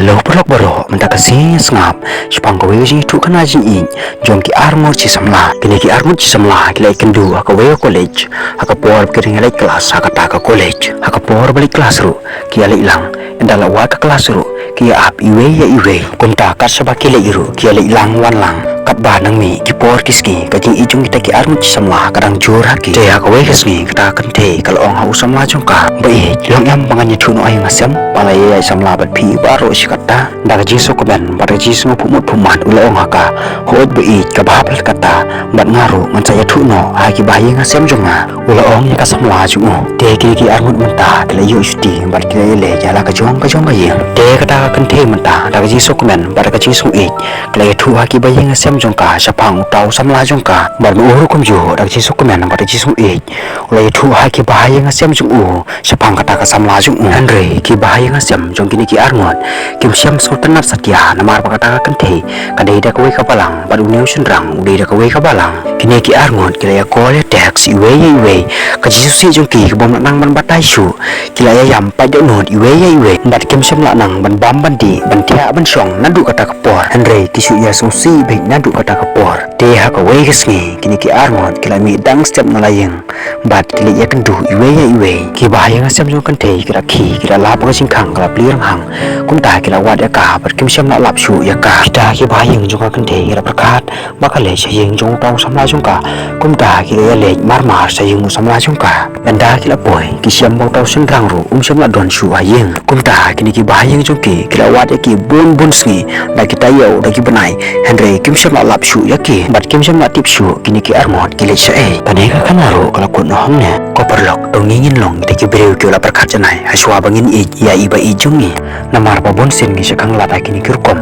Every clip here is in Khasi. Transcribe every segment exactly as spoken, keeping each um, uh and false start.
Lo paralok baroh, mynta ka sngi sngap shaphang kawei ka jingïathuh khana jingïeit jong ki arngut shi samla. Kine ki arngut shi samla ki la ïakynduh ha kawei ka college ha ka por ba ki dang ïaleit klas ha kata ka college. Ha ka por ba leit klas ruh ki ïaleit lang, ynda la wad ka klas ruh ki ïa ap iwei ïa iwei. Kumta kat shaba ki leit ruh ki ïaleit lang wan lang, katba nang mih ki por ki sngi ka jingïeit jong kita ki arngut shi samla ka dang jur ha ki. Te ha kawei ka sngi kata ka kynthei ka la ong ha u samla jong ka, "Ba ïeit, long em ba ngan ïathuh noh ha ïing ha sem, ba la ïaid samla bad phi baroh shi katta?" Da ka jingsngewkmen bad ka jingsngewphuhmut phuhmat u la ong ha ka, "Hooid ba ïeit, kaba hap lad kata, bad nga ruh ngan sa ïathuh noh ha ki bahaïing hasem jong nga." U la ong ïa ka samla jong u. Te kine ki arngut mynta ki la ïoh shuti bad ki la ïaleit ïa la ka jong ka jong ka ïing. Te kata ka kynthei mynta da ka jingsngewkmen bad ka jingsngewïeit ka la ïathuh ha ki bahaïing hasem jong ka shaphang uta u samla jong ka. Bad ma u ruh kumjuh da ka jingsngewkmen bad ka jingsngewïeit u la ïathuh ha ki bahaïing hasem jong u shaphang kata ka samla jong u. Hynrei ki bahaïing hasem jong kine ki arngut kim shym sngewtynnat satia, namar ba kata ka kynthei ka dei da kawei ka balang bad une u shynrang u dei da kawei ka balang. Kine ki arngut ki la ïa call ïa text iwei ïa iwei. Ka jingsngewsih jong ki kaba ym lah nang ban batai shuh, ki la ïa ïam pait dohnud iwei ïa iwei. Bad kim shym lah nang ban bam ban dih, ban thiah ban shong naduh kata ka por. Hynrei ki shu ïa sngewsih beit naduh kata ka por. Te ha kawei ka sngi kine ki arngut ki la mih dang step na la ïing bad ki la ïakynduh iwei ïa iwei. Ki bahaïing hasem jong ka kynthei ki la khie, ki la lap ha ka jingkhang, ka la plie rynghang. Kumta ki la wad ïa ka bad kim shym lah lap shuh ïa ka. Kita ki bahaïing jong ka kynthei ki la pyrkhat ba ka leit sha ïing jong uta u samla jong ka. Kumta ki la ïaleit mar mar sha ïing u samla jong ka. Ynda ki la poi ki shem ba uta u shynrang ruh um shym lah don shuh ha ïing. Kumta kine ki bahaïing jong ki ki la wad ïa ki bun bun sngi, da ki taïew da ki bnai, hynrei kim shym lah lap shuh ïa ki bad kim shym lah tip shuh kine ki arngut ki leit shaei. Kane ka khana ruh ka la kut noh hangne. Ko paralok, to ngi ngin long kita ki briew kiba la pyrkhat janai hashwa ba ngin ïeit ïa i ba ïeit jong ngi. Namar ba bunsien ngi shah khanglad ha kine ki rukom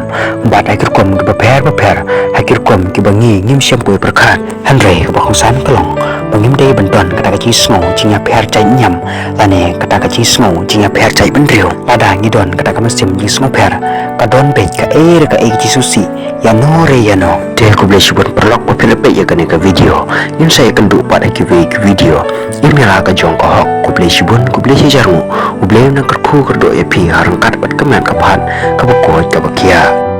bad ha ki rukom kiba pher ba pher, ha ki rukom kiba ngi ngim shym kwah pyrkhat. Hynrei kaba kongsan ka long ba ngim dei ban don kata ka jingsngew jingïapher jait niam lane kata ka jingsngew jingïapher jait bynriew. Lada ngi don kata ka mynsiem jingsngewpher, ka don beit kaei re kaei ka jingsngewsih ïano re ïano. Te khublei shibun paralok ba phi la peit ïa kane ka video. Ngin sa ïakynduh pat ha kiwei ki video. Im ïa la ka jong ka hok, khublei shibun, khublei shihajar nguh. U Blei un nang kyrkhu kyrdoh ïa phi ha ryngkat bad ka met ka phad kaba koit kaba khiah.